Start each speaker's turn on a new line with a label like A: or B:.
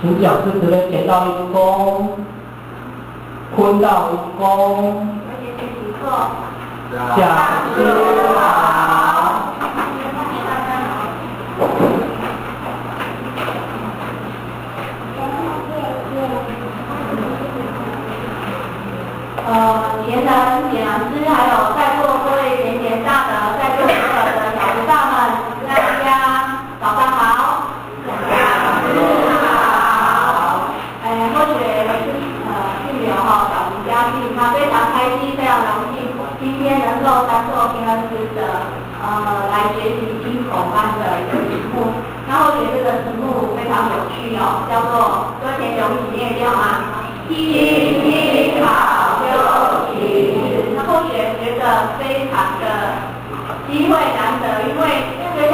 A: 請講師慈悲點到一功，坤到一功。講師好。
B: 贤能简老師，還有在座各位賢賢大德，在座所有的小菩薩們，大家早上好。講師好。或許是姓劉哈，小名嘉慶，他非常開心，非常榮幸，今天能夠擔做天恩師的來學習金口班的一個題目。那或許這個題目非常有趣哦，叫做跟田雄一起念掉嗎？聽聽好修行。那或許覺得非常的機會難得，因為就像